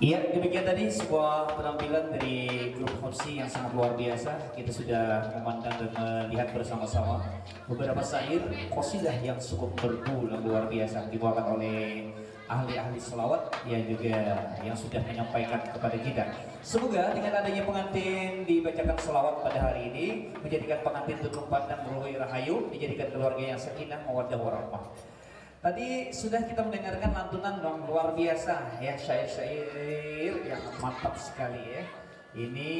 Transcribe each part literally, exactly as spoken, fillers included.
Iya, demikian tadi sebuah penampilan dari grup Hopsi yang sangat luar biasa. Kita sudah memandang dan melihat bersama-sama beberapa syair qasidah yang cukup merdu dan luar biasa dibawakan oleh ahli-ahli selawat yang juga yang sudah menyampaikan kepada kita. Semoga dengan adanya pengantin dibacakan selawat pada hari ini menjadikan pengantin tutup pandang, ruhui rahayu, dijadikan keluarga yang sakinah mawaddah warahmah. Tadi sudah kita mendengarkan lantunan yang luar biasa ya, syair-syair yang mantap sekali ya. Ini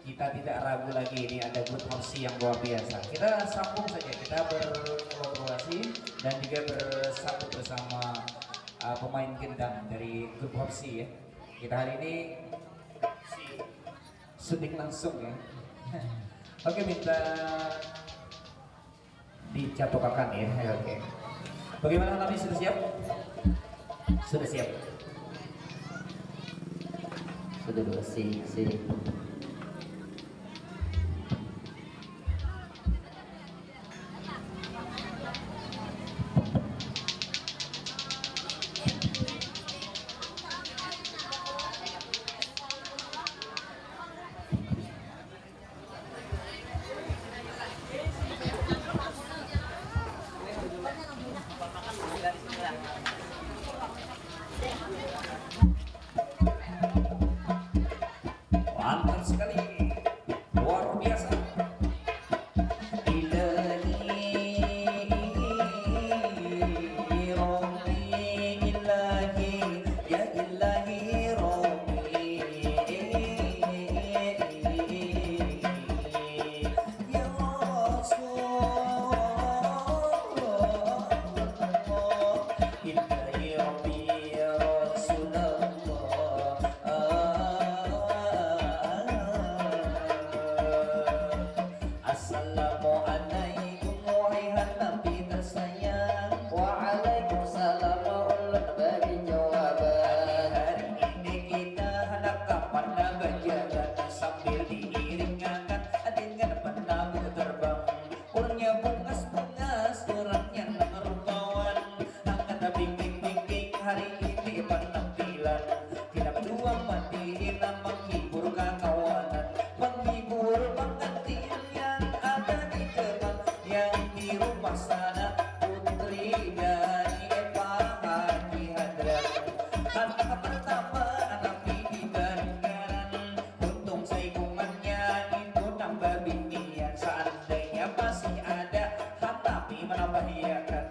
kita tidak ragu lagi, ini ada grup Hopsi yang luar biasa. Kita sambung saja, kita berkolaborasi dan juga bersatu bersama uh, pemain gendang dari grup Hopsi ya. Kita hari ini syuting langsung ya. Oke, minta dicatukakan ya. Ya, oke. Bagaimana, kami sudah siap? Sudah siap. Sudah dua si si. Mantap sekali, luar biasa. Ilahi Rabbi, ilahi, ya ilahi Rabbi. Ya Rasulullah, ilahi Rabbi, ya Rasulullah. Assalamualaikum, wahai Nabi tersayang. Waalaikumsalam, ulun bari jawaban. Hari ini kita handak kapan bajalan sambil diiringakan dengan penabuh terbang. Urangnya bungas-bungas, urangnya nang rupawan. Hangat bingkik-bingkik hari ini penampilan. Tidak dua mati menghibur kakawanan, menghibur pengantin yang ada di depan, yang di rumah sana putri dari Pak Haji Hadran. Anak pertama, anak di Banjaran. Untung saikungannya itu nang babinian, seandainya masih ada, hatapi menambahiakan.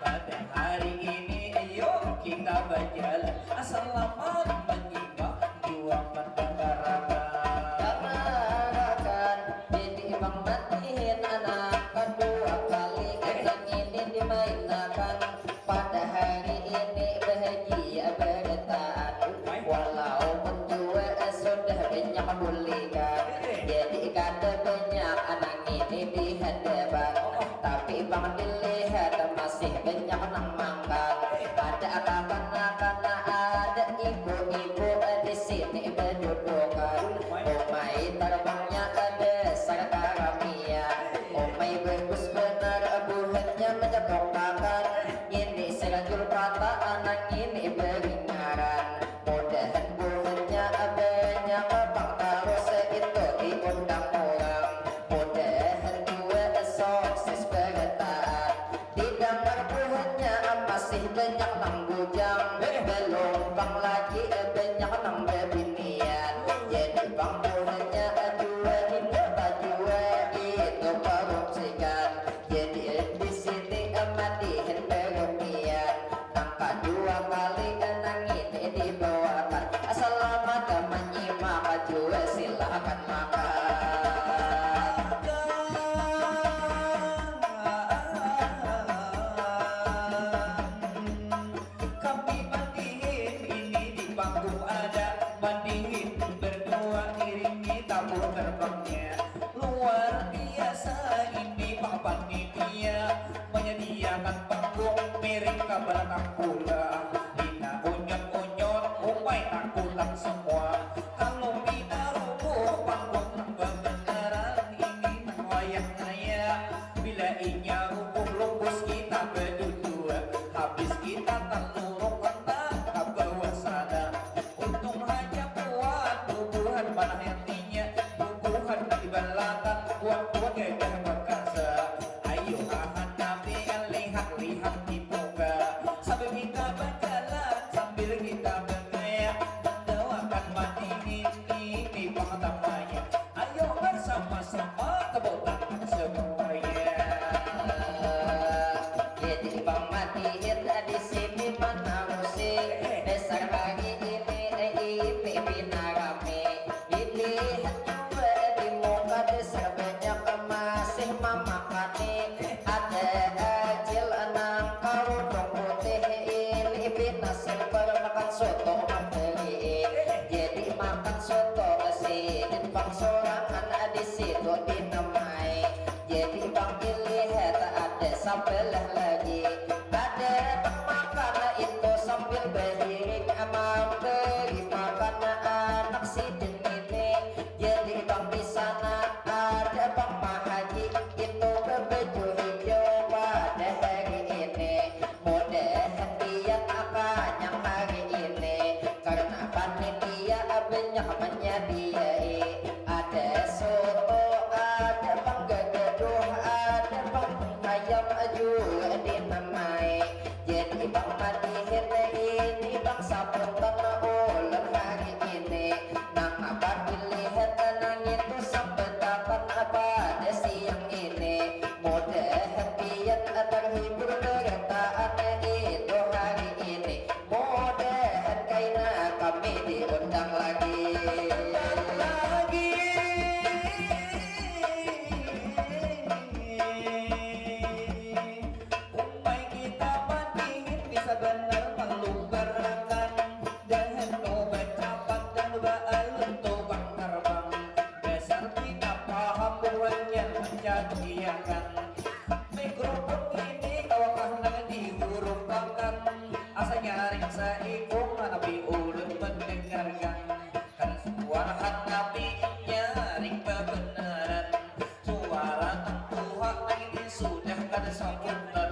Pada hari ini, ayo kita berjalan. Selamat menyimak dua mendengarkan. Dengarkan, jadi Bang Matihin anak kedua kali kandang ini dimainakan. Pada hari ini bahagia berataan, walaupun jua sudah banyak bulikan. Jadi kada banyak nang ini di hadapan, tapi pang dilihat masih banyak nang mangkal. Ada kanak-kanak, ada ibu-ibu di sini badudukan. Umai tarbangnya besar karamian, umai bagus banar buhannya manyatokakan. Ngini sirajul kata anak ngini bari ngaran. Mudahan buhannya banyak pang tarus itu diundang urang. Mudahan jua sukses barataan. Didangar buhannya masih banyak nang bujang. Balum pang lagi banyak nang babinian. Jadi pang buhannya jua hindar jua itu korupsikan. Jadi di sini madihin barupian. Nang kadua kali nang ini dibawakan. Selamat menyimak jua, silakan makan. Kami madihin ini di panggung ada, madihin berdua iringi tabuh terbangnya. Luar biasa ini pang panitia, menyediakan panggung miring ka balakang pula. Pina unyut-unyut, umai takutan semua. Kalau pina rubuh panggung nang bebanaran ini nang wayah naya. Bila inya rubuh lumbus kita badudua, habis kita tanuruk nang ka bawah sana. Untung Belah lagi ada pang makan itu sambil bahiring, mambari makan anak sidin ini. Jadi pang di sana ada pang mahaji itu babaju hijau pada hari ini. Mudahan pian kanyang hari ini karena panitia banyak menyediai. Ada soto, ada pang gagaduh, ada pang ayam jua dinamai. Jadi pang madihin ini pang sapuntan ulun hari ini. Nang pabilihan nang itu sambatakan pada siang ini. Mudahan pian terhibur barataan itu hari ini. Mudahan kaina kami diundang lagi. Lagi. Umai kita madihin bisa banar malubarakan. Dahanu bacapat dan baalun tu pang tarbang. Dasar pina paham buhannya mancadiakan. Mikrofon ini kawakah nang dihurupakan. Asa nyaring saikung hanapi ulun mandangarkan. Kada suara hanapi nyaring babanaran. Suara nang tuha nang ini sudah kada sabutan.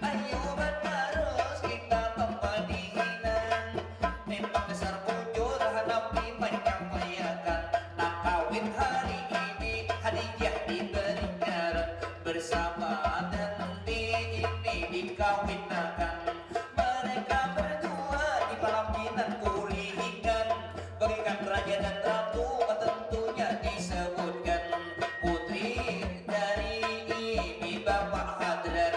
Ayu batarus kita pamadihinan. Memang dasar bujur hanapi manyampaiakan. Nang kawin hari ini Hadijah dibari ngaran. Bersama Dandi ini dikawinakan. Mereka berdua di palaminan kurihingan. Bagaikan raja dan ratu tentunya disebutkan. Putri dari ibi bapak hadran.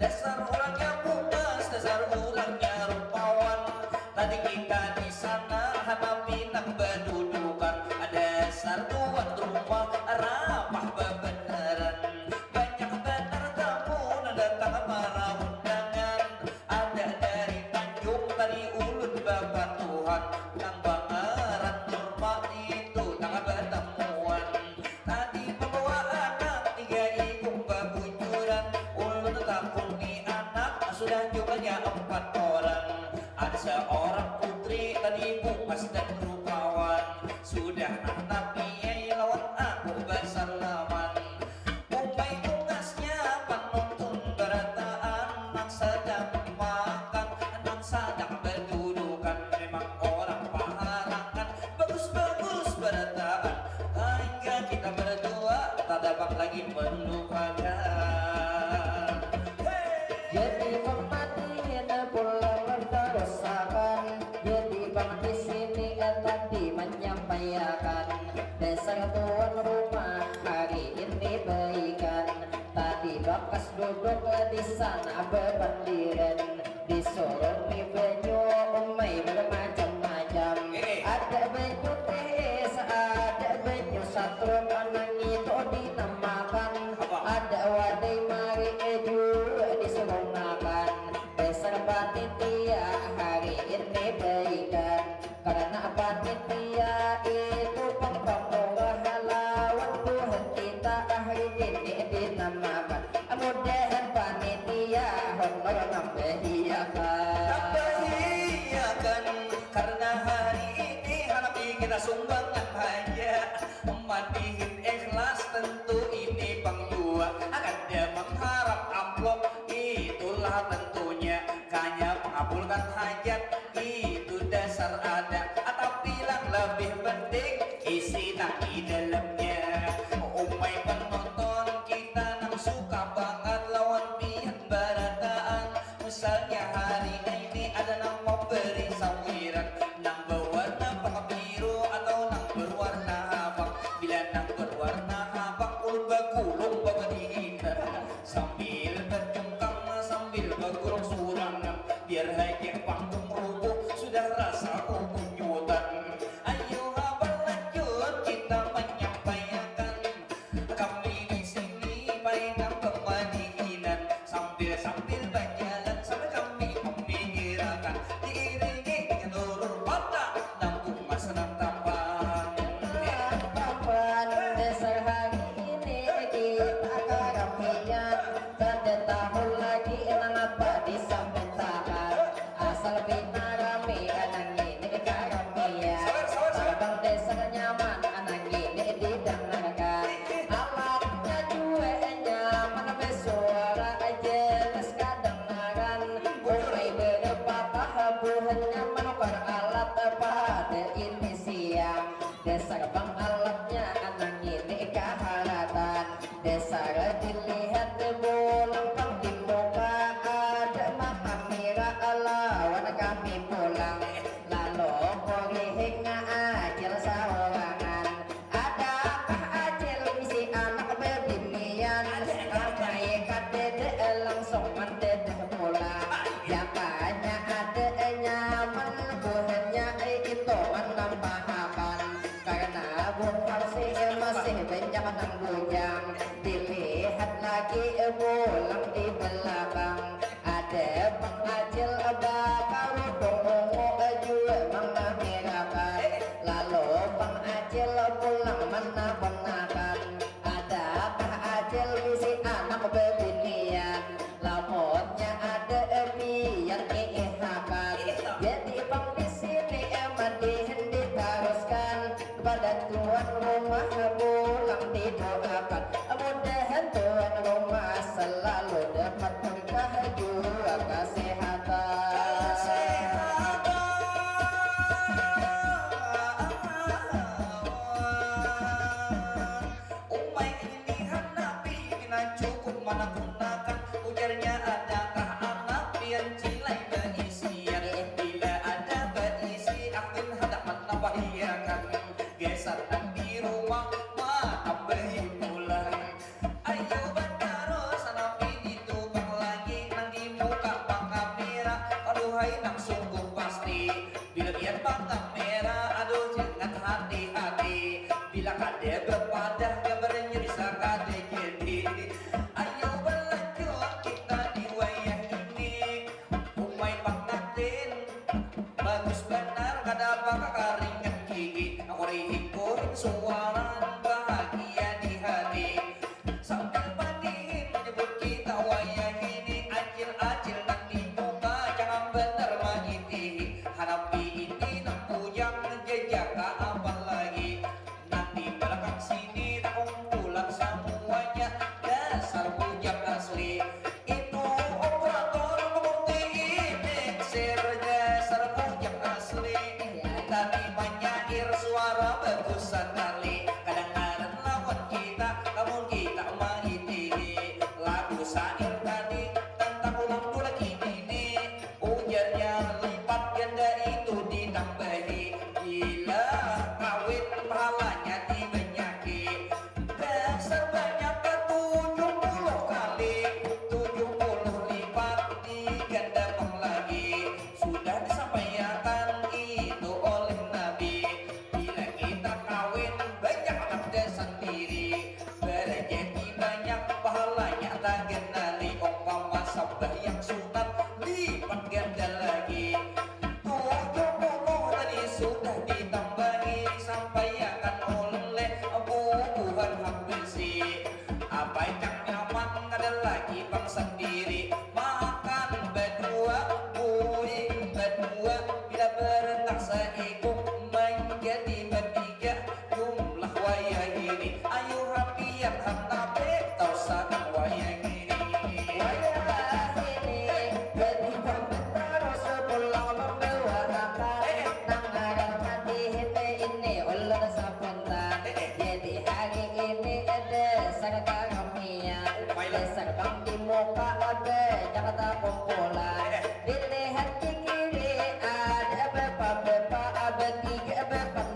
Dasar urangnya bungas, dasar urangnya rupawan. Tadi kita di sana hanapi nang badudukan. Dasar tuan rumah rapah babanaran. Banyak banar tamu nang datang marah undangan. Ada dari Tanjung tadi ulun bapatuhan. Nang bangaran Nurma itu nang batamuan. Tadi mambawa anak tiga ikung babujuran. Ulun takuni anak sudah jumlahnya empat orang. Ada seorang putri tadi bungas dan rupawan. Sudah nahanapi ai lawan aku basalaman. Umai bungasnya panuntun barataan. Nang sadang makan, nang sadang badudukan. Memang orang paharangan. Bagus-bagus barataan hingga kita berdua tadapat lagi melupakan. Hey! Jadi pamadihin pulang tarusakan. Jadi pang di sini tadi manyampaiakan dasar tuan rumah hari ini baikan. Tadi bakas duduk di sana babandiran. Disurungi banyu umai bermacam-macam. Eh. Ada banyu teh es, ada banyu satrum, nang itu dinamakan. Apa? Ada wadai mari jua disurungakan. Dasar panitia hari ini baikan. Karena panitia itu pang pamurah lawan buhan kita hari ini dinamakan. Mudahan panitia honor nambahiakan. Nambahiakan, karena hari ini harapi kita sumbangan haja. Madihin ikhlas tentu ini pang jua. Kada mengharap amplop, itulah tentunya. Kanya mengabulkan hajat, itu dasar ada. Tapi nang lebih penting isi nang di dalamnya. Umai penonton kita nang suka bangat lawan pian barataan. Misalnya hari ini ada nang memberi sawiran, nang berwarna pang biru atau nang berwarna habang. Bila nang berwarna habang, ulun bagulung babadihitan. Sambil bacungkang, sambil bagurung surangan. Biar haja panggung rubuh, sudah rasa kukunyutan. Ayu ha balanjut kita manyampaiakan. Kami di sini painang pamadihinan. Sambil-sambil bajalan sambil kami mamikirakan. Diiringi dengan urur mata Ini siang dasar bang alatnya anak ini kaharatan. Dasar dilihat bulang pang di muka ada makamira lawan kami pulang. Lalu kurihing acil saurangan. Adakah acil bisi anak bebinian? Ramai kadede langsung mandede pulang. Jakanya ada nyaman buhannya itu manambahakan. Karena bungkar sih masih banyak nang bujang. Dilihat lagi bulang di belakang. Ada pang acil bakarudung ungu jua mangamirakan. Lalu pang acil pulang manakonakan. Adakah acil bisi anak bebinian? Lamunnya ada pian iihakan. Jadi pang di sini madihin ditaruskan. Pada tuan rumah pulang didoakan. Mudahan tuan rumah selalu dapat berkah jua kesehatan. Umai ini hanapi pina cukup manakunakan. Ujarnya adakah anak pian cilai baisian? Bila ada baisi akin handak manambahiakan. Gasan nang di rumah manambahi pulang. Ayu batarus hanapi ditu pang lagi nang di muka pang kamera. Aduhai nang sungguh pasti. Bila pian pakamera, aduh jangan hati-hati. Bila kada bapadah gambarnya bisa kada jadi. Ayo balanjut kita di wayah ini. Umai pangantin bagus banar kada bakakaringan gigi. Aku rihing kuring suaran bahagia di hati. Sambil madihin menyebut kita wayah ini acil-acil nang di muka jangan bener mangitihi. Hanapi ini nang bujang jajaka apa lagi. Nang di belakang sini takumpulan samuanya dasar bujang asli. Itu operator bukti ini sir dasar bujang asli. Tadi manyair suara bagus sakali. Kadangaran lawan kita, lamun kita mangitihi lagu syair tadi tentang urang dulaki bini. Ujarnya lipat ganda itu ditambahi. Bila kawin pahalanya dibanyaki. Dasar banyak tujuh puluh kali, tujuh puluh lipat diganda pang lagi. Sudah disampaiakan itu oleh Nabi. Bila kita kawin banyak anak dasar diri. Barajaki banyak pahalanya taganali umpama sambahyang sunat lipat ganda lagi. Tujuh puluh tadi sudah ditambahi sampaiakan oleh bubuhan habisi. Apa cang nyaman kada lagi pang sandiri makan badua, guring badua, bila berentak saikung manjadi batiga. Jumlah wayah ini, ayu hapian hantape tau sanang wayah ini. Wayah ini jadi pembentar sepulang membawa akar. Nang ngaran mati ini, ini ulun sapuntan. Jadi hari ini ada serta kami ya. Dasar bang di muka ada Jakarta kumpulan. Dilihat di kiri ada bapak-bapak abad tiga bapak.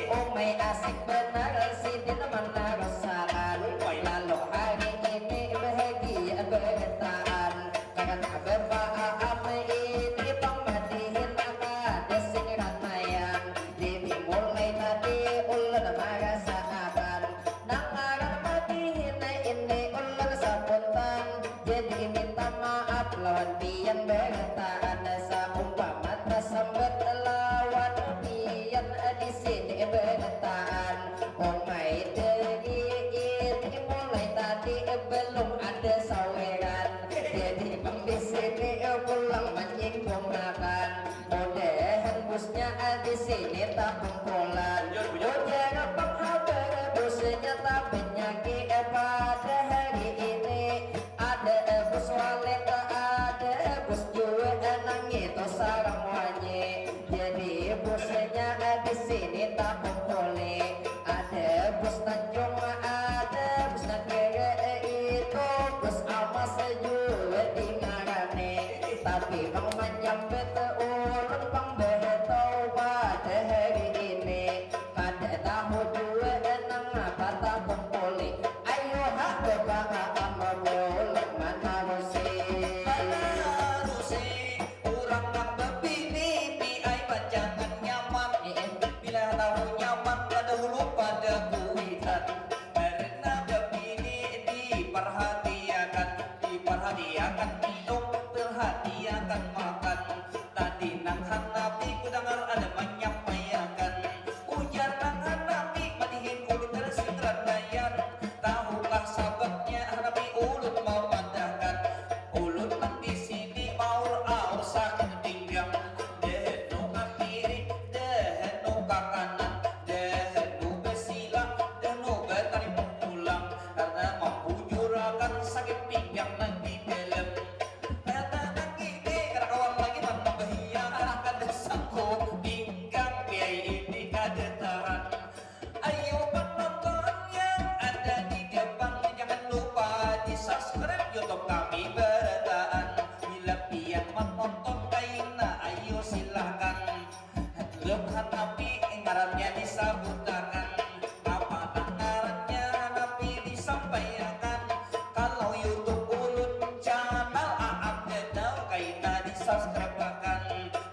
Umai asik banar sidin manarusakan. Lalu hari ini bahagia barataan. Karena bapak aam ini pang madihin kada sing ramaian. Jadi mulai tadi ulun marasaakan. Nang ngaran madihin ini ulun sapuntan. Jadi minta maaf lawan pian barataan. Saumpama tasambat lawan pian di sini barataan. Umai dari ini mulai tadi belum ada saweran. Jadi bang di sini pulang manyingkung akan. Mudahan busnya di sini takumpulan. Ujar panghabar busnya tabanyaki pada hari ini. Ada bus walet, ada bus jua nang itu sarang wanyik. Jadi Busnya di sini takumpuli, ada bus Tanjung, ada bus Nagara, itu bus Amas jua dingarani. Tapi pang manyambat ulun pang bahatau pada hari ini, kada tahu jua nang apa takumpuli. Ayu ha bapaam pulang manarusi. Manarusi. Urang nang babini piai pacangan nyaman. Bila tahu nyaman badahulu pada kuitan. Karena babini diparhatiakan, diparhatiakan minum, perhatiakan makan. Tadi nang Hanapi kudangar ada manyampaiakan. Ujar nang Hanapi madihin ulun kada sing randaian. Tahukah sababnya Hanapi ulun mamadahkan. Ulun nang di sini maur-aur sakit pinggang, dahanu katirik, dahanu ka kanan, dahanu basila, dahanu batarik pulang, karena mambujurakan sakit pinggang nang di dalam. Kata nang ini kada kawan lagi nang mambahiakan, kada sanggup pinggang piai ini kada tahan. Ayu penonton yang ada di depan, jangan lupa di subscribe YouTube kami berataan. Bila pian menonton kaina, ayu silahkan. Leb Hanapi ngarannya disabutakan. Apa nang ngarannya Hanapi disampaiakan. Kalau YouTube ulun channel Aam Danau kaina di subscribe akan.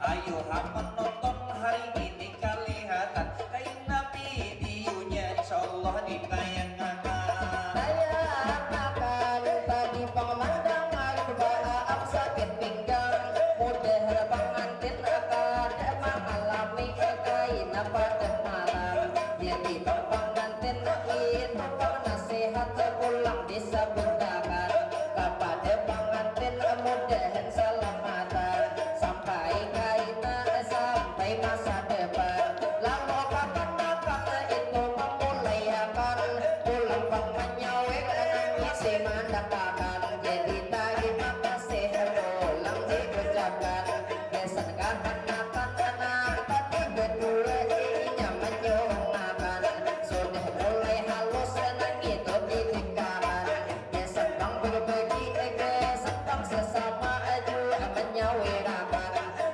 Ayu ha menonton hari ini kalihatan. Kaina videonya insyaallah ditayangakan. Tayangakan tadi pang mandangar bahaap sakit pinggang. Mudah pangantin kada mangalami kaina pada malam. Jadi pang pangantin itu pang nasihat pulang disabutakan. Kapada pangantin mudahan salamatan. Sampai kaina sampai masa depan. Lalu kakanakan itu mamulaiakan pulang pang manyawir nangisi mandakakan. Jadi tarima kasih pulang diucapkan. Gasan kakanakan nang tadi badua inya manyurungakan. Sudah mulai halus nang itu didikakan. Gasan pang berbagi, gasan pang sesama jua manyawirakan.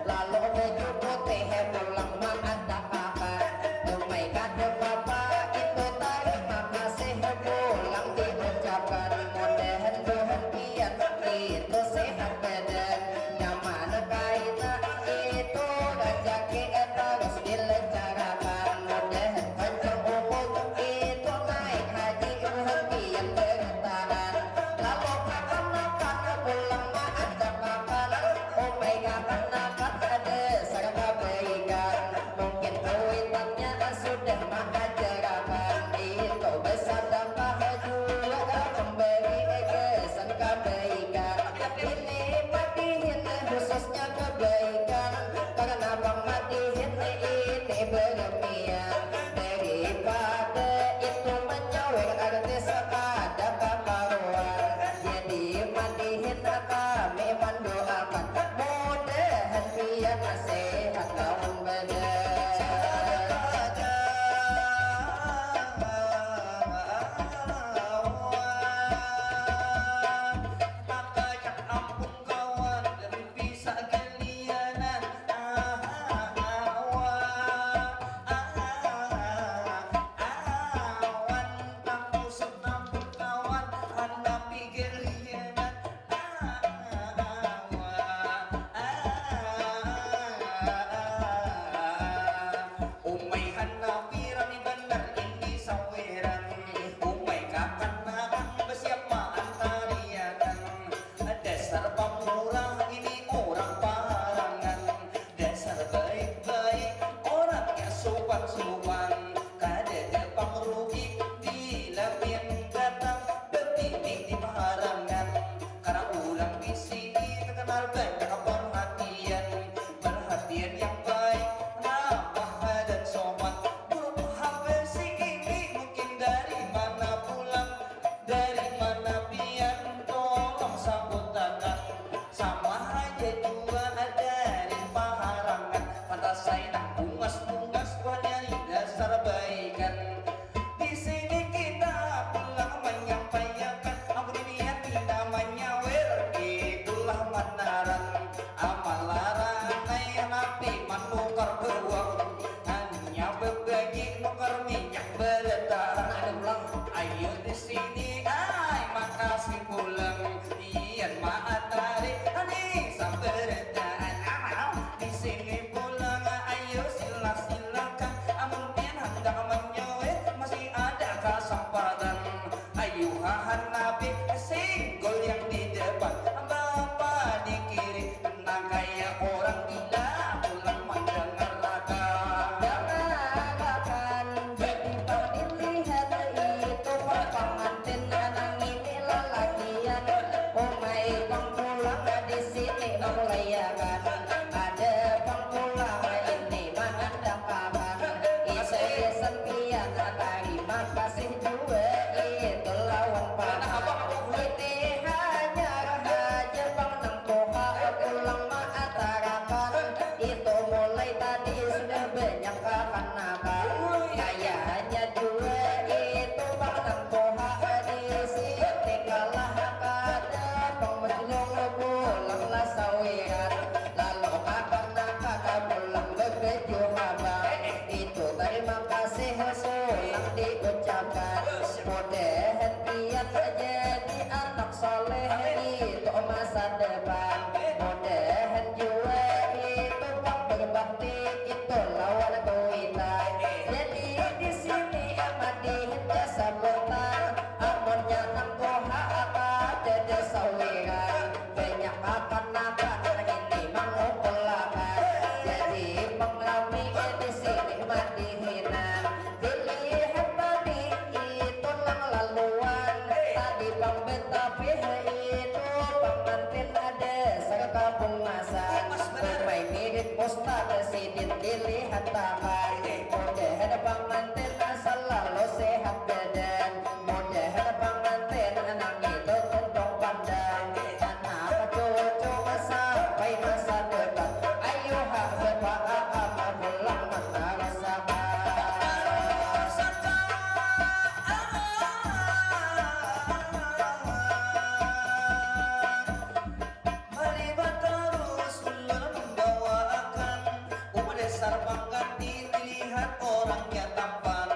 Lalu baju putih pulang maandakakan. Umai kada papa itu tarima kasih pulang diucapkan. Mudahan buhan pian itu sehat badan, nyaman kaina itu rajaki tarus dilancarakan. Mudahan panjang umur itu naik haji buhan pian bertahan. Lalu kakanakan pulang maandakakan, umai kakanakan dasar kabaikan. Mungkin kuitannya sudah maajarakan itu basadakah jua memberi gasan kabaikan. Ini madihin khususnya kabaikan, karena pang madihin ini bermian. Daripada itu manyawir artis kada kakaruan. Jadi madihin kami mandoakan, mudahan pian sehat lawan badan. Maka cak ampun kawan, dari bisa galianan. Ahahawa. diucapkan. Mudahan pian jadi anak soleh itu masa depan. Mudahan jua itu pang berbakti itu lawan kuitan. Jadi di sini madihin jasa buatan. Amunnya nang tuha kada sawiran. Banyak kakanakan ini mangukulakan. Jadi pang rami di sini madihinan. Dilihat tadi itu nang laluan. Tadi pang betapih itu pangantin ada sarkabungasan. Umai mirip ustad sidin dilihatakan. Mudahan pangantin salalu sehat badan. Mudahan pangantin nang itu tuntung pandang. Anak cucu sampai masa depan. Ayuha bapa ama pulang matarusakan. Mari batarus ulun membawaakan. Uma dasar pangganti dilihat orangnya tampan.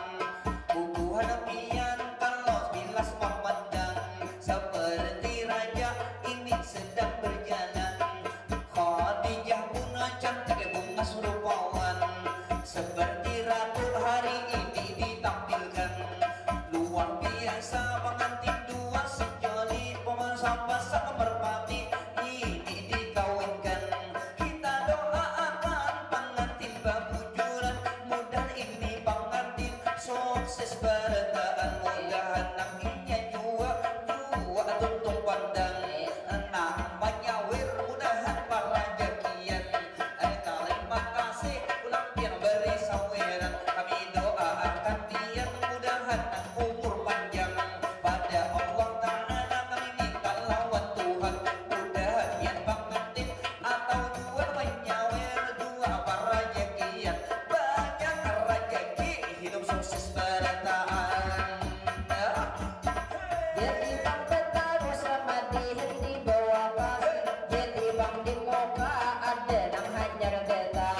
Bubuhan pian kalau bilas mamandang. Seperti raja ini sedang berjalan. Khadijah pun cantik bungas rupawan. Seperti ratu hari ini ditampilkan. Luar biasa pengantin dua sejoli paman sampah sang merpati ini dikawinkan. Kita doaakan pengantin babujuran. Mudah ini pengantin sukses barataan. Mudahan nang inya jua, jua tuntung pandang. Nang manyawir mudahan parajakian. Tarima kasih ulang pian bari sawiran. Kami doaakan pian mudahan nang umur panjang. Pada Allah Ta'ala kami minta lawan Tuhan. Mudahan pian pengantin atau jua manyawir jua parajakian. Banyak rajaki hidup sukses barataan. Jadi pang batarus madihin dibawakan. Jadi pang di muka ada nang hanyar datang.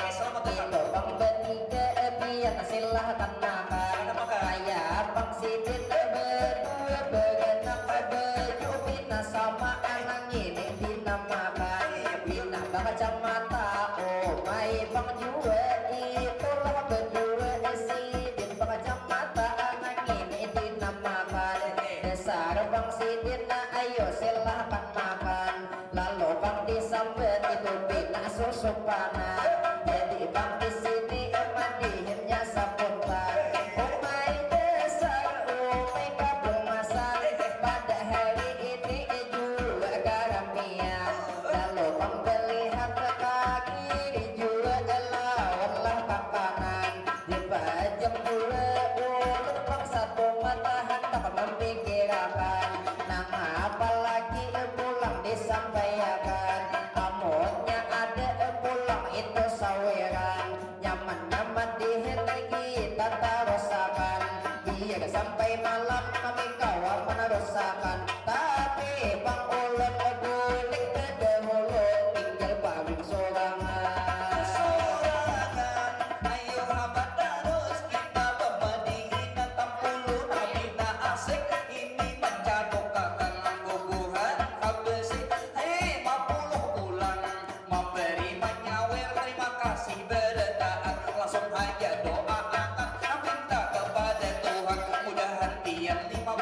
Itu pang batiga pian silahkan makan. Kaya pang sidin badua baranak baju pina sama nang ini pina makan. Pina bakacamata umai pang jua itulah badua sidin bakacamata nang ini pina makan. Dasar pang sidin ayo silahkan makan. Lalu pang disambat itu pina susupanan. Jadi pang di sini madihinnya sapuntan. Umai dasar umai kabungasan. Pada hari ini jua karamian. Lalu pang balihat kaki jua lawan lah pakanan. Dipajang jua ulun pang satungat handak mamikirakan. Nang apalagi pulang disampaiakan. Amunnya ada pulang itu sawiran. Nyaman-nyaman dihilangi tatarusakan. Biar sampai malam kami kawa manarusakan. Tapi pang ulun bulik tadahulu tinggal paling sorangan. Sorangan. Ayo habat tarus kita bamadihinan tampulu. Tapi na asik ini mancadukakan bubuhan habisi. Hei mapuluh pulang. Mambari manyawir tarima kasih barataan. Langsung haja doaakan nang pinta kapada Tuhan. Mudahan pian lima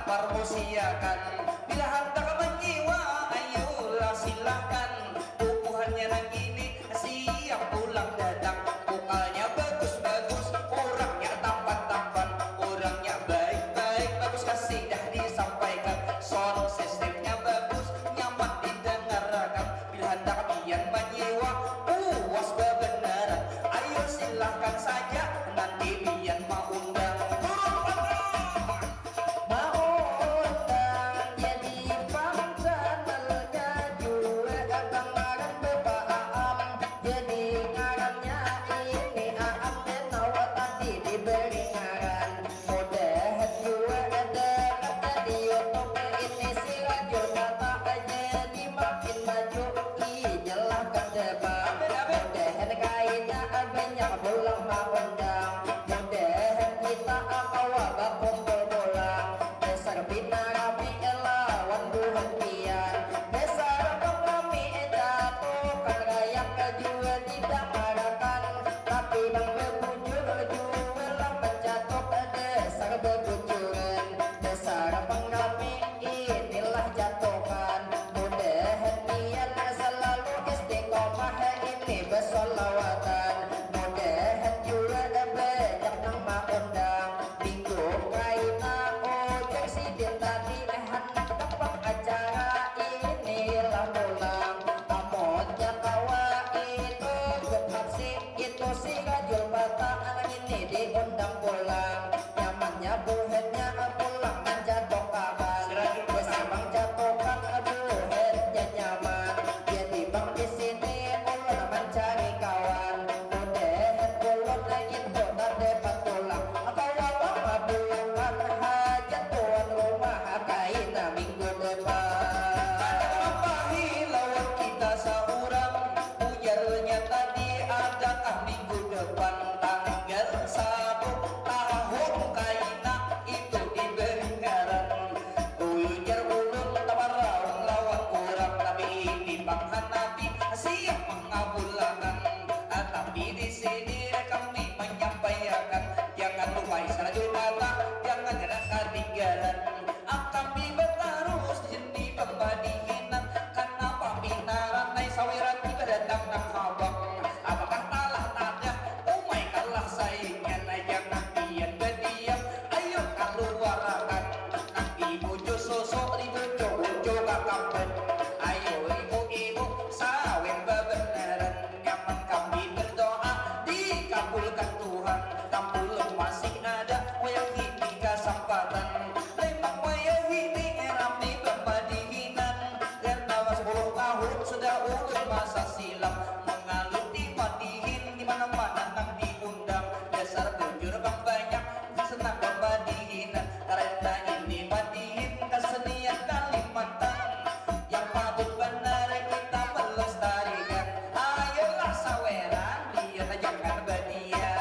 Parmusiakan, bila handak manyiwa, ayulah silahkan. Bubuhannya nang ini siap pulang datang. Mukalnya bagus-bagus, urangnya tampan-tampan, urangnya baik-baik, bagus kasidah disampaikan. Sound systemnya bagus, nyaman didangarakan. Bila handak pian manyiwa, puas babanaran. Ayu silahkan saja, nanti pian maundang. Turun panggung! Maundang jadi pang channelnya jua, kang ngaran Bapa Aam. Jadi ngarannya ini Aam Menawa tadi diberi ngaran. Mudahan jua ada di YouTube ini si Rajul Kata jadi makin maju, iyalah kada bang. Amin, amin. Mudahan kaina banyak pulang maundang. Mudahan kita kawa bakumpul pulang. Dasar pina rami lawan buhan pian. Dasar pang rami jatuhkan rayak jua didangarakan. Tapi bang babujur jua lah manjatuh. Dasar babujuran. Dasar pang rami inilah jatuhkan. Mudahan pian salalu istiqomah ini basolawatan. Mudahan jua banyak nang maundang. Minggu kaina ujar sidin tadi handak dapat acara inilah pulang. Amunnya kawa itu grup Hatsi itu si Rajul Bata nang ini diundang pulang. Nyamannya buhannya pulang manjatuhkakan. Wes abang jatuhkan buhannya nyaman. Jadi bang di sini ulun mancari kawan. Mudahan ulun itu dapat pulang. Kawa pang mabulakan hajat tuan rumah kaina minggu depan. Kada mapahi lawan kita saurang, ujarnya tadi adakah minggu depan tanggal satu tahun kaina itu diberi ngaran. Ujar ulun tamaraung lawan urang, tapi ini pang hanapi siap mangabulakan. Ah, tapi di sini kami manyampaiakan, jangan lupa isyarat jumata, jangan ada katinggalan. Ah, kami batarus di sini pambadihinan, kanapa pina ranai sawiran tiba datang nang habang? Apakah talah tadah? Umai kalah saingan, jangan pian badiam, ayu kaluarakan. Nang dibucu susu, dibucu-bucu kakamban. Ayu ibu-ibu, sawer babanaran. Nyaman kami berdoa, dikabulkan Tuhan. Kampulung masih ada, wayah ini kasampatan. Memang wayah ini rami bamadihinan. Karena sepuluh tahun sudah ulun masa silam. Mengaluti madihin di mana-mana nang diundang. Dasar bujur bang banyak, senang bamadihinan. Karena ini madihin kesenian Kalimantan. Yang patut banar kita melestarikan. Ayolah saweran, dia jangan badia.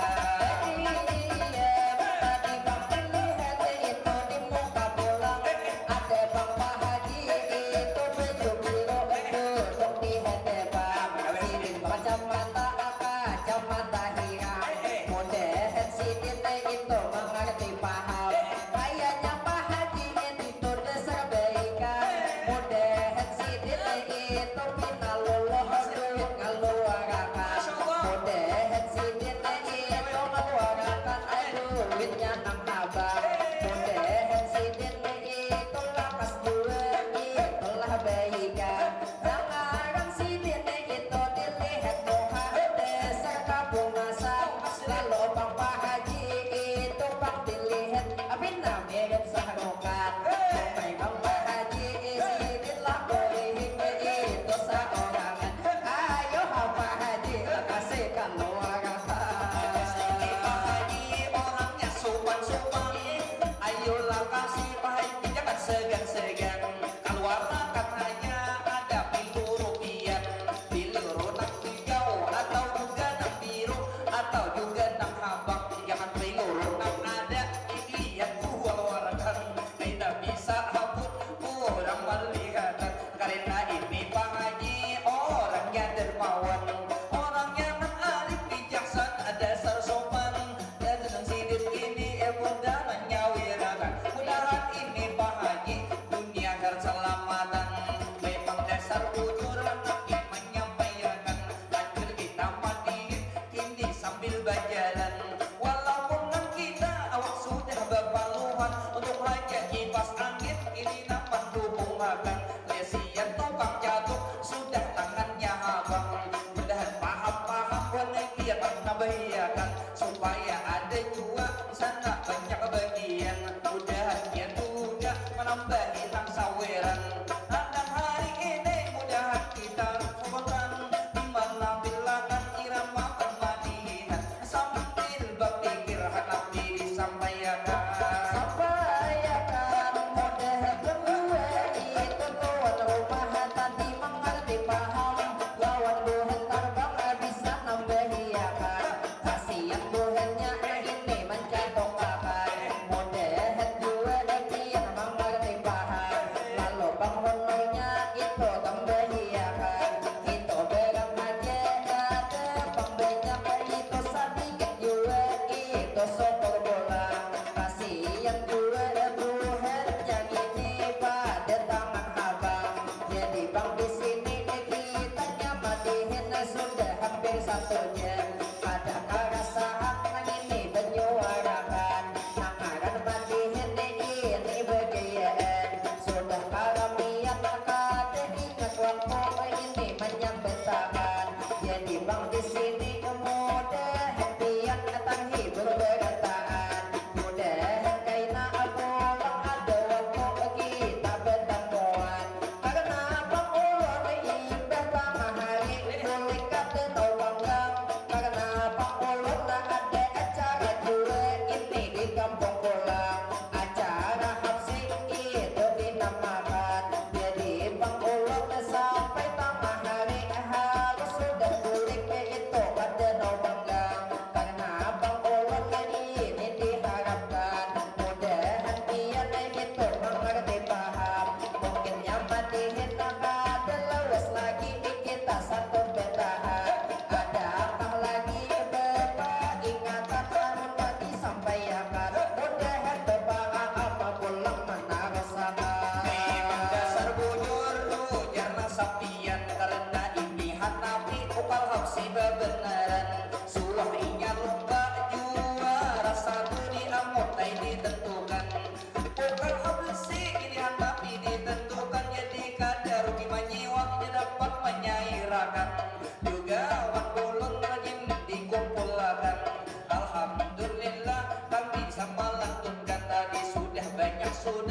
Iya, tadi bang melihat itu di muka pulang. Ada bang Pak Haji itu baju biru duduk di hadapan. Sidin kacamata, kacamata hirang. Mudahan sidin itu mengerti paham. Kayaknya Pak Haji itu dasar baikan. Mudahan sidin itu pina luluh duit ngaluarakan. Mudahan sidin itu ngaluarakan duitnya nang habang. Mudahan sidin itu lakas jua itulah baikan. Nang ngaran sidin itu dilihat muha dasar kabungasan. Lalu pang Pak Haji itu pang dilihat pina mirip Sahrukan. Memang Pak Haji sidin lah kurihing itu saorangan. Ayo ha Pak Haji kasih kaluarakan. Pak Haji orangnya supan-supan. Ayolah kasih Pak Haji jangan segan-segan. Kaluarakan hanya ada pilu rupiah. Pilu nang hijau atau juga nang biru atau juga nang habang. Jangan pilu nang ada dilihat kaluarakan. Kada bisa habut urang malihatan. Karena ini Pak Haji orangnya dermawan, orangnya nang arif bijaksana dasar sopan. Dan sidin ini eh mudah manyawirakan. Mudahan ini Pak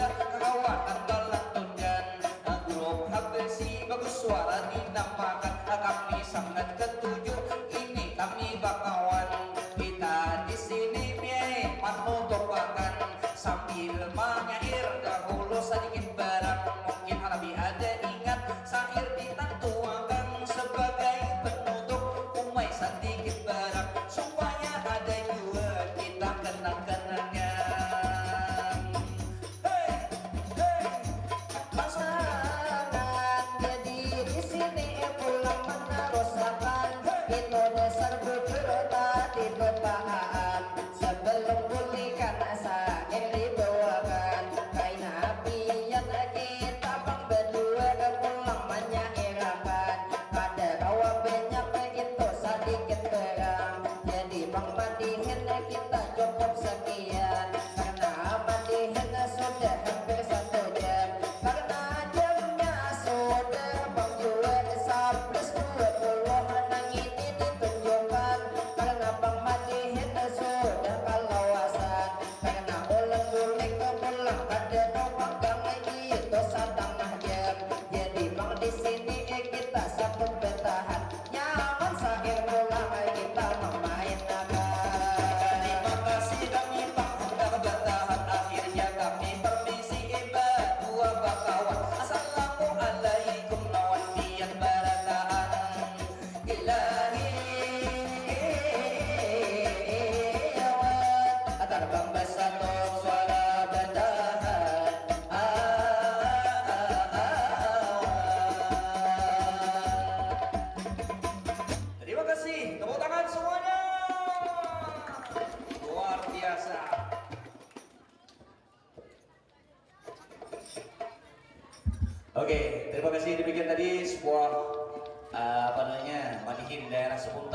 Kawan balantungan grup Habesi bagus suara dinamakan. Kami sangat ketuju ini kami bakawan. Kita di sini biai manutupakan sambil manyair dahulu sedikit barang. Mungkin lebih ada ingat syair ditantuakan sebagai penutup umai sedikit barang supaya ada juga kita kenang-kenangan. Hei, hei, masuk. Jadi di sini pulang meneruskan itu dasar bujur tadi bepaan. Sebelum bulikan syair dibawakan, kaina pian kita pang badua pulang manyairakan. Kada kawa banyak itu sadikit terang. Jadi pang madihin kita cukup sekian. Karena madihin sudah hampir satu jam. Karena jamnya sudah pang jua sablas dua puluh nang ini ditunjukkan. Karena pang madihin sudah kalawasan. Karena ulun bulik pulang kada tahu magang itu satangah jam. Jadi pang di sini kita sanggup bertahan. Nyaman syair pulang kita memainakan. Terima kasih kami pang handak bertahan. Akhirnya kami permisi iba dua bakawan. Assalamualaikum lawan pian barataan. Ilahi, atar bang basatu suara batahan. Terima kasih, tepuk tangan semuanya. Luar biasa. Oke, terima kasih. Demikian tadi sebuah, eh, apa namanya, madihin daerah sepuluh.